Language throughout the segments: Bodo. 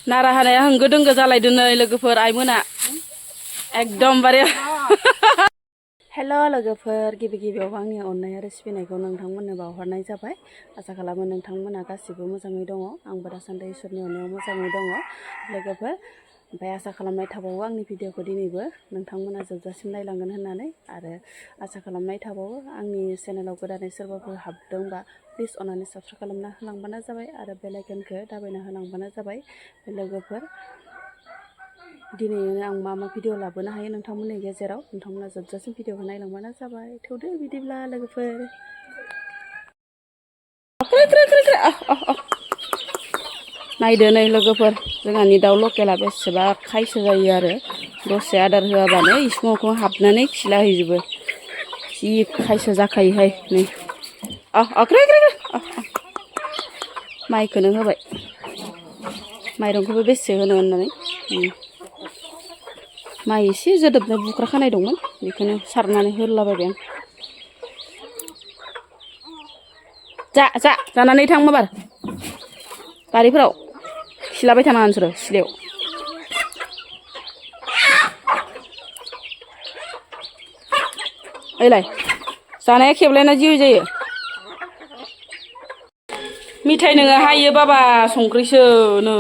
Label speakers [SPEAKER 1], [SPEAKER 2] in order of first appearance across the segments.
[SPEAKER 1] नारा हानाया होंगो दोंगो जालायदों नै लोगोफोर आइमोना एकदमबारे हेल' लोगोफोर गिबि गिबियाव आंनि अननाय आरो सिबिनायखौ नोंथांमोननो बावहरनाय जाबाय आसा खालामो नोंथांमोना गासिबो मोजाङै दङ आंबो दासान्दि इसोरनि अननायाव मोजाङै दङ लोगोफोर ओमफ्राय आसा खालामनाय थाबावो आंनि भिडिअखौ दिनैबो नोंथांमोना जोबजासिम नायलांगोन होननानै आरो आसा खालामनाय थाबावो आंनि चेनेलाव गोदानै सोरबाफोर हाबदोंबा प्लिज अननानै साबस्क्राइब खालामना होलांबानो जाबाय आरो बेल आइकनखौ दाबायना होलांबानो जाबाय लोगोफोर दिनैनो आं मा भिडिअ लाबोनो हायो नोंथांमोननि गेजेराव नोंथांमोना जोबजासिम भिडिअखौ नायलांबानो जाबाय थौदो बिदिब्ला लोगोफोर नायदो नै लोगोफोर जोंहानि दाउ लकेला बेसेबा खायसो जायो आरो दसे आदार होआबानो इसिङाव हाबनानै खिला हैजोबो जि खायसो जाखायोहाय नै माइखौनो होबाय माइरंखौबो बेसे होनो होननानै माइ एसे जोदोबनाय बुख्रा खानाय दंमोन बेखौनो सारनानै होलाबायबाय आं जानानै थां माबार बारिफोराव खिलाबाय थानाङा नोंसोरो सिलायाव ओइलाय जानाया खेबलायना जि जायो मिथाइ नोङो हायो बाबा संख्रिसो नै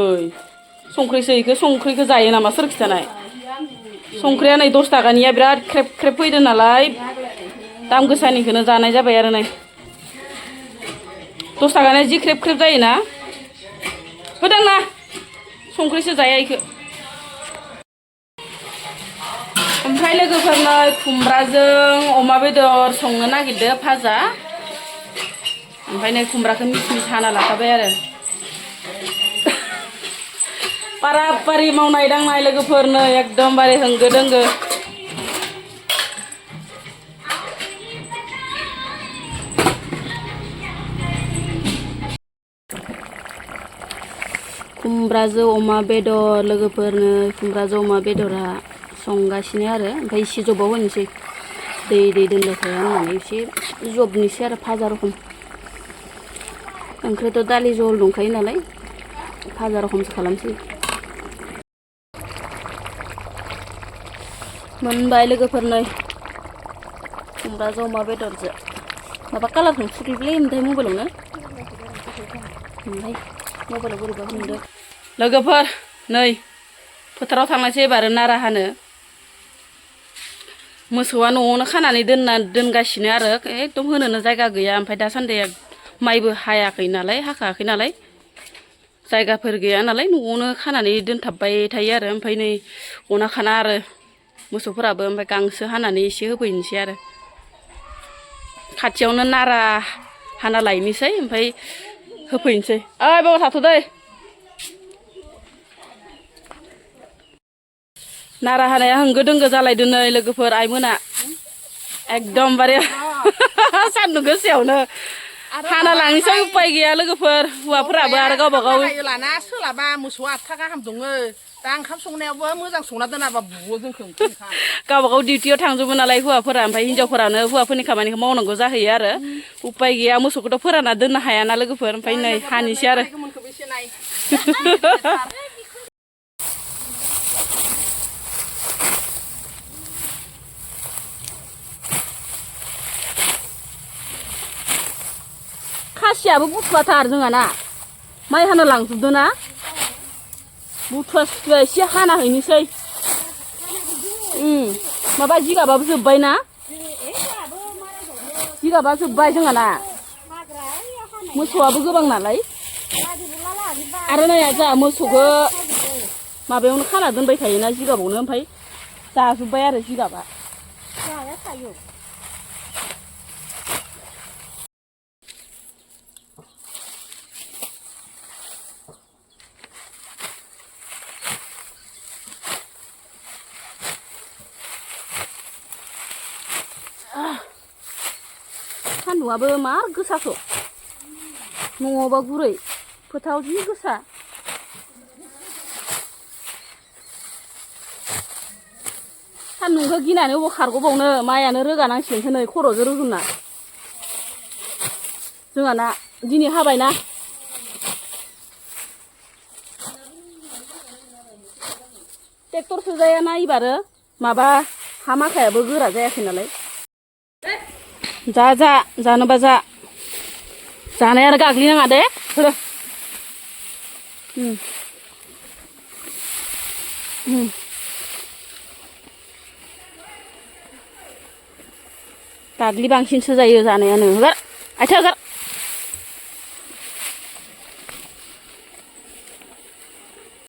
[SPEAKER 1] संख्रिसो इखो संख्रिखौ जायो नामा सोर खिथानाय संख्रिया नै 10 थाखानिया बिराद ख्रेब ख्रेब फैदों नालाय दाम गोसानिखौनो जानाय जाबाय आरो नै 10 थाखानिया जि ख्रेब ख्रेब जायोना होदांना संख्रिसो जाया इखो ओमफ्राय लोगोफोरनो खुमब्राजों अमा बेदर संनो नागिरदो भाजा ओमफ्राय नै खुमब्राखौ मिस मिस हाना लाखाबाय आरो पारापारि मावनाय दांनाय लोगोफोर नै एकदमबारे होंगो दोंगो खुमब्राजों अमा बेदर लोगोफोरनो खुमब्राजों अमा बेदरा संगासिनो आरो ओमफ्राय एसे जबाव होनोसै दै दोनबाय थाया होननानै एसे जबनोसै आरो भाजा रखम ओंख्रिथ' दालि जहल दंखायो नालाय भाजा रखमसो खालामसै मोनबाय लोगोफोर नै खुमब्राजों अमा बेदरजों माबा कालारखौ फुख्लिबलै ओमफ्राय मबाइलावनो ओमफ्राय मबाइलाव बोरैबा नुदों लोगोफोर नै फोथाराव थांनायसै एबार नारा हानो मोसौआ न'आवनो खानानै दोनगासिनो आरो एकदम होनोनो जायगा गैया ओमफ्राय दासान्दि माइबो हायाखै नालाय हाखायाखै नालाय जायगाफोर गैया नालाय न'आवनो खानानै दोनथाबबाय थायो आरो ओमफ्राय नै अना खाना आरो मोसौफोराबो ओमफ्राय गांसो हानानै एसे होफैनोसै आरो खाथियावनो नारा हाना लायनोसै ओमफ्राय होफैनोसै ओइ बाबा थाथ'दै नारा हानाया होंगो दोंगो जालायदों नै लोगोफोर आइमोना एकदमबारे सान्दुं गोसायावनो हाना लांनोसै उपाय गैया लोगोफोर हौवाफोराबो आरो गावबा गाव
[SPEAKER 2] लाना सोलाबा मोसौआ 8 गाहाम दङ दा ओंखाम संनायावबो मोजां संना दोनाबा बुवो जोंखौ
[SPEAKER 1] गावबा गाव डिउटियाव थांजोबो नालाय हौवाफोरा ओमफ्राय हिनजावफोरानो हौवाफोरनि खामानिखौ मावनांगौ जाहैयो आरो उपाय गैया मोसौखौथ' फोरानना दोननो हायाना लोगोफोर ओमफ्राय नै हानोसै आरो खासियाबो बुथुवाथार जोंहाना माइ हाना लांजोबदों ना बुथुवा सुथुवा एसे हाना हैनोसै माबा जिगाबाबो जोब्बाय ना जिगाबा जोब्बाय जोंहाना मोसौआबो गोबां नालाय आरो नै जोंहा मोसौखौ माबायावनो खाना दोनबाय थायोना जिगाबावनो ओमफ्राय जाजोब्बाय आरो जिगाबा सान्दुंआबो मार गोसाखौ न'आवबा गुरै फोथाराव जि गोसा सान्दुंखौ गिनानै अबाव खारग'बावनो माइयानो रोगानांसिगोनसो नै खर'जों रुजुनना जोंहाना दिनै हाबायना ट्रेक्टरसो जायाना एबारो माबा हा माखायाबो गोरा जायाखै नालाय जा जा जानोबा जा जानाय आरो गाग्लिनाङा दे होरो गाग्लि बांसिनसो जायो जानायानो हगार आथिं हगार